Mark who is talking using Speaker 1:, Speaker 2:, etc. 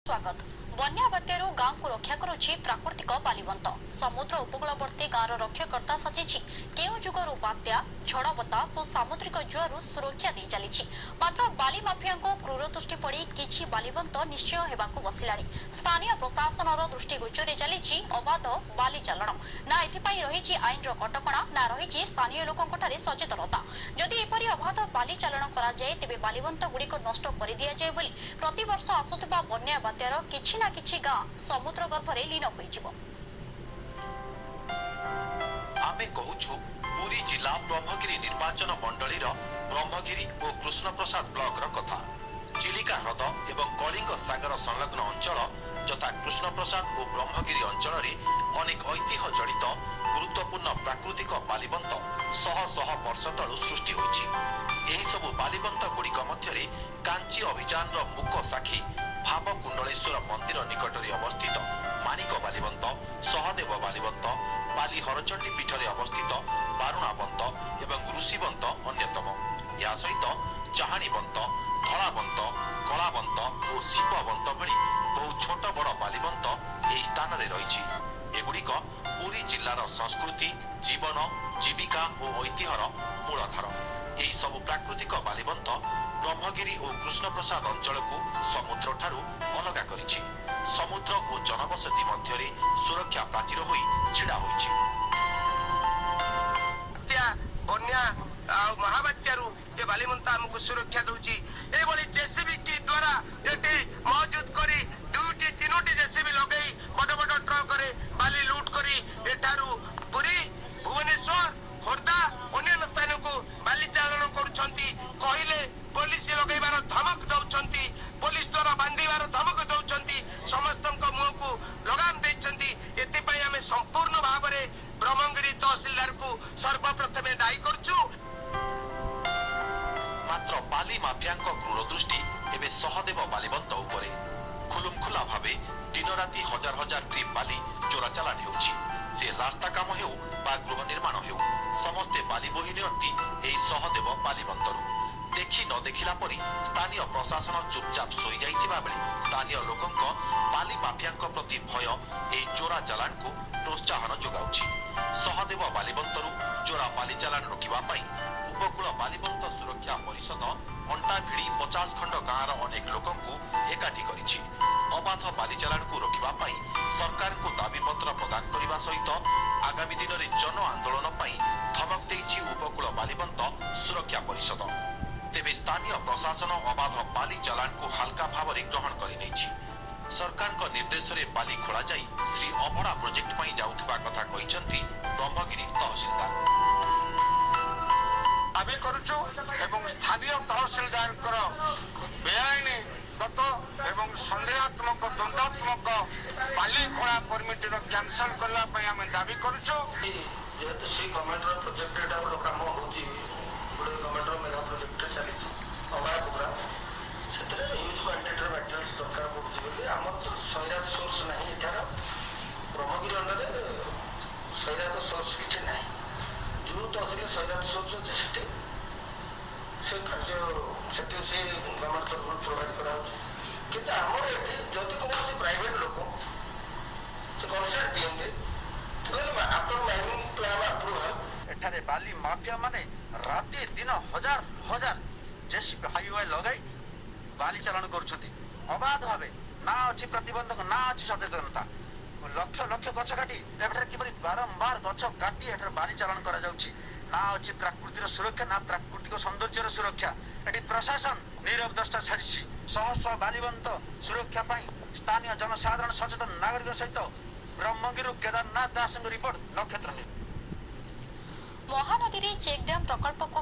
Speaker 1: ସ୍ୱାଗତ। ବନ୍ୟା ବାତ୍ୟାରୁ ଗାଁକୁ ରକ୍ଷା କରୁଛି ପ୍ରାକୃତିକ ବାଲିବନ୍ତ। ସମୁଦ୍ର ଉପକୂଳବର୍ତ୍ତୀ ଗାଁର ରକ୍ଷକର୍ତ୍ତା ସାଜିଛି। କେଉଁ ଯୁଗରୁ ବାତ୍ୟା, ଝଡ଼ ବତାସ ଓ ସାମୁଦ୍ରିକ ଜୁଆରୁ ସୁରକ୍ଷା ଦେଇ ଚାଲିଛି। ମାତ୍ର ବାଲି ମାଫିଆଙ୍କ କ୍ରୂର ଦୃଷ୍ଟି ପଡ଼ି କିଛି ବାଲିବନ୍ତ ନିଶ୍ଚୟ ହେବାକୁ ବସିଲାଣି। ସ୍ଥାନୀୟ ପ୍ରଶାସନର ଦୃଷ୍ଟିଗୋଚରେ ଚାଲିଛି ଅବାଧ ବାଲି ଚାଲାଣ। ନା ଏଥିପାଇଁ ରହିଛି ଆଇନର କଟକଣା, ନା ରହିଛି ସ୍ଥାନୀୟ ଲୋକଙ୍କଠାରେ ସଚେତନତା। ଯଦି ଏପରି ଅବାଧ ବାଲି ଚାଲାଣ କରାଯାଏ, ତେବେ ବାଲିବନ୍ତ ଗୁଡ଼ିକ ନଷ୍ଟ କରିଦିଆଯାଏ ବୋଲି ପ୍ରତିବର୍ଷ ଆସୁଥିବା ବନ୍ୟା ବାତ୍ୟାର କିଛି ନା କିଛି ଗାଁ ସମୁଦ୍ର ଗର୍ଭରେ ଲୀନ ହୋଇଯିବ।
Speaker 2: ଆମେ କହୁଛୁ ପୁରୀ ଜିଲ୍ଲା ବ୍ରହ୍ମଗିରି ନିର୍ବାଚନ ମଣ୍ଡଳୀର ବ୍ରହ୍ମଗିରି ଓ କୃଷ୍ଣପ୍ରସାଦ ବ୍ଲକର କଥା। ଚିଲିକା ହ୍ରଦ ଏବଂ କଳିଙ୍ଗ ସାଗର ସଂଲଗ୍ନ ଅଞ୍ଚଳ ଯଥା କୃଷ୍ଣପ୍ରସାଦ ଓ ବ୍ରହ୍ମଗିରି ଅଞ୍ଚଳରେ ଅନେକ ଐତିହ୍ୟ ଜଡ଼ିତ ଗୁରୁତ୍ୱପୂର୍ଣ୍ଣ ପ୍ରାକୃତିକ ବାଲିବନ୍ତ ଶହ ଶହ ବର୍ଷ ତଳୁ ସୃଷ୍ଟି ହୋଇଛି। ଏହିସବୁ ବାଲିବନ୍ତ ଗୁଡ଼ିକ ମଧ୍ୟରେ କାଞ୍ଚି ଅଭିଯାନର ମୂକ ସାକ୍ଷୀ ଭାବକୁଣ୍ଡଳେଶ୍ୱର ମନ୍ଦିର ନିକଟରେ ଅବସ୍ଥିତ ମାଣିକ ବାଲିବନ୍ତ, ସହଦେବ ବାଲିବନ୍ତ, ବାଲି ହରଚଣ୍ଡୀ ପୀଠରେ ଅବସ୍ଥିତ ବାରୁଣାବନ୍ତ ଏବଂ ଋଷିବନ୍ତ ଅନ୍ୟତମ। ଏହା ସହିତ ଚାହାଣୀବନ୍ତ, ଧଳାବନ୍ତ, କଳାବନ୍ତ ଓ ଶିବବନ୍ତ ଭଳି ବହୁ ଛୋଟ ବଡ଼ ବାଲିବନ୍ତ ଏହି ସ୍ଥାନରେ ରହିଛି। ଏଗୁଡ଼ିକ ପୁରୀ ଜିଲ୍ଲାର ସଂସ୍କୃତି, ଜୀବନ, ଜୀବିକା ଓ ଐତିହ୍ୟର ମୂଳାଧାର। ଏହି ସବୁ ପ୍ରାକୃତିକ ବାଲିବନ୍ତ ବ୍ରହ୍ମଗିରି ଓ କୃଷ୍ଣପ୍ରସାଦ ଅଞ୍ଚଳକୁ ସମୁଦ୍ରଠାରୁ ଅଲଗା କରିଛି। ସମୁଦ୍ର ଓ ଜନବସତି ମଧ୍ୟରେ ସୁରକ୍ଷା ପ୍ରାଚୀର ହୋଇ ଛିଡ଼ା ହୋଇଛି।
Speaker 3: ବାତ୍ୟା, ବନ୍ୟା ଆଉ ମହାବାତ୍ୟାରୁ ଏ ବାଲିବନ୍ତ ଆମକୁ ସୁରକ୍ଷା ଦଉଛି। ଏଇଭଳି ଜେସିବି କି ଦ୍ୱାରା ଏଠି ମହଜୁଦ କରି ଦୁଇଟି ତିନୋଟି ଜେସିବି ଲଗେଇ ବଡ ବଡ ଟ୍ରକରେ ବାଲି ଲୁଟ୍ କରି ଏଠାରୁ ପୁରୀ, ଭୁବନେଶ୍ୱର, ଖୋର୍ଦ୍ଧା, ଅନ୍ୟାନ୍ୟ ସ୍ଥାନକୁ ବାଲି ଚାଲାଣ କରୁଛନ୍ତି। କହିଲେ ପୋଲିସ ଲଗେଇବାର ଧମକ ଦଉଛନ୍ତି, ପୋଲିସ ଦ୍ୱାରା ବାନ୍ଧିବାର ଧମକ ଦଉଛନ୍ତି। ସମସ୍ତଙ୍କ ମୁହଁକୁ ଲଗାମ ଦେଇଛନ୍ତି। ଏଥିପାଇଁ ଆମେ ସମ୍ପୂର୍ଣ୍ଣ ଭାବରେ ବ୍ରହ୍ମଗିରି ତହସିଲଦାରକୁ ସର୍ବପ୍ରଥମେ ଦାୟୀ କରୁଛୁ।
Speaker 2: ମାତ୍ର ବାଲି ମାଫିଆଙ୍କ କ୍ରୂର ଦୃଷ୍ଟି ଏବେ ସହଦେବ ବାଲିବନ୍ତ ଉପରେ। ଖୁଲୁମଖୁଲା ଭାବେ ଦିନରାତି ହଜାର ହଜାର ଟ୍ରିପ୍ ବାଲି ଚୋରା ଚାଲାଣ ହେଉଛି। ସେ ରାସ୍ତା କାମ ହେଉ ବା ଗୃହ ନିର୍ମାଣ ହେଉ, ସମସ୍ତେ ବାଲି ବୋହି ନିଅନ୍ତି ଏହି ସହଦେବ ବାଲିବନ୍ତରୁ। ଦେଖି ନ ଦେଖିଲା ପରି ସ୍ଥାନୀୟ ପ୍ରଶାସନ ଚୁପଚାପ ଶୋଇଯାଇଥିବା ବେଳେ ସ୍ଥାନୀୟ ଲୋକଙ୍କ ବାଲି ମାଫିଆଙ୍କ ପ୍ରତି ଭୟ ଏହି ଚୋରା ଚାଲାଣକୁ ପ୍ରୋତ୍ସାହନ ଯୋଗାଉଛି। ସହଦେବ ବାଲିବନ୍ତରୁ ଚୋରା ବାଲି ଚାଲାଣ ରୋକିବା ପାଇଁ ଉପକୂଳ ବାଲିବନ୍ତ ସୁରକ୍ଷା ପରିଷଦ ଅଣ୍ଟା ଭିଡ଼ି 50 ଖଣ୍ଡ ଗାଁର ଅନେକ ଲୋକଙ୍କୁ ଏକାଠି କରିଛି। ଅବାଧ ବାଲି ଚାଲାଣକୁ ରୋକିବା ପାଇଁ ସରକାରଙ୍କୁ ଦାବିପତ୍ର ପ୍ରଦାନ କରିବା ସହିତ ଆଗାମୀ ଦିନରେ ଜନ ଆନ୍ଦୋଳନ ପାଇଁ ଧମକ ଦେଇଛି ଉପକୂଳ ବାଲିବନ୍ତ ସୁରକ୍ଷା ପରିଷଦ। ତେବେ ସ୍ଥାନୀୟ ପ୍ରଶାସନ ଅବାଧ ବାଲି ଚାଲାଣକୁ ହାଲକା ଭାବରେ ଗ୍ରହଣ କରିନେଇଛି। ସରକାରଙ୍କ ନିର୍ଦ୍ଦେଶରେ ବାଲି ଖୋଳାଯାଇ ଶ୍ରୀ ଅଭଡ଼ା ପ୍ରୋଜେକ୍ଟ ପାଇଁ ଯାଉଥିବା କଥା କହିଛନ୍ତି ବ୍ରହ୍ମଗିରି ତହସିଲଦାର।
Speaker 4: ଦାବି କରୁଛୁ ଏବଂ ସ୍ଥାନୀୟ ତହସିଲଦାରଙ୍କର ବେଆଇନଗତ ଏବଂ ସନ୍ଦେହାତ୍ମକ, ଦ୍ୱନ୍ଦ୍ୱାତ୍ମକ ବାଲି ଖୋଳା ପରମିଟର କ୍ୟାନସଲ କରିବା ପାଇଁ ଆମେ ଦାବି କରୁଛୁ।
Speaker 5: ଯେହେତୁ ଶ୍ରୀ ଗଭର୍ଣ୍ଣମେଣ୍ଟର ପ୍ରୋଜେକ୍ଟ, ଏଇଟା ଗୋଟେ କାମ ହେଉଛି, ଗୋଟେ ଗଭର୍ଣ୍ଣମେଣ୍ଟର ମେଗା ପ୍ରୋଜେକ୍ଟରେ ଚାଲିଛି ଅଭଡ଼ା ପ୍ରୋଗ୍ରାମ, ସେଥିରେ ହ୍ୟୁଜ୍ କ୍ୱାଣ୍ଟିଟିର ମ୍ୟାଟେରିଆଲ୍ସ ଦରକାର ପଡ଼ୁଛି ବୋଲି। ଆମର ତ ସୈରାତ ସୋର୍ସ ନାହିଁ। ଏଠାର ବ୍ରହ୍ମଗିରି ଅଣ୍ଡରରେ ସୈରାତ ସୋର୍ସ କିଛି ନାହିଁ। ଯେଉଁ ତହସିଲରେ ସୈରାତ ସୋର୍ସ ଅଛି, ସେଠି ସେ କାର୍ଯ୍ୟ ସେଠି ସେ ଗଭର୍ଣ୍ଣମେଣ୍ଟ ତରଫରୁ ପ୍ରୋଭାଇଡ଼ କରାହେଉଛି। କିନ୍ତୁ ଆମର ଏଠି ଯଦି କୌଣସି ପ୍ରାଇଭେଟ ଲୋକ ସେ କନସେଣ୍ଟ ଦିଅନ୍ତି, ତାହେଲେ ଆଫ୍ଟର ମାଇନିଂ ପ୍ଲାନ୍ ଆପ୍ରୁଭାଲ
Speaker 6: ଏଠାରେ ବାଲି ମାଫିଆ ମାନେ ରାତି ଦିନ ହଜାର ହଜାର ଜେସିବି, ହାଇୱା ଲଗାଇ ବାଲି ଚାଲାଣ କରୁଛନ୍ତି ଅବାଧ ଭାବେ। ନା ଅଛି ପ୍ରତିବନ୍ଧକ, ନା ଅଛି ସଚେତନତା। ଲକ୍ଷ ଲକ୍ଷ ଗଛ କାଟି ଏଠାରେ କିପରି ବାରମ୍ବାର ଗଛ କାଟି ଏଠାରେ ବାଲି ଚାଲାଣ କରାଯାଉଛି। ନା ଅଛି ପ୍ରାକୃତିର ସୁରକ୍ଷା, ନା ପ୍ରାକୃତିକ ସୌନ୍ଦର୍ଯ୍ୟର ସୁରକ୍ଷା। ଏଠି ପ୍ରଶାସନ ନିରବ ଦ୍ରଷ୍ଟା ସାଜିଛି। ଶହ ଶହ ବାଲିବନ୍ତ ସୁରକ୍ଷା ପାଇଁ ସ୍ଥାନୀୟ ଜନସାଧାରଣ ସଚେତନ ନାଗରିକ ସହିତ ବ୍ରହ୍ମଗିରିରୁ କେଦାରନାଥ ଦାସଙ୍କ ରିପୋର୍ଟ, ନକ୍ଷତ୍ର ନ୍ୟୁଜ୍।
Speaker 1: ମହାନଦୀରେ ଚେକ୍ ଡ୍ୟାମ୍ ପ୍ରକଳ୍ପକୁ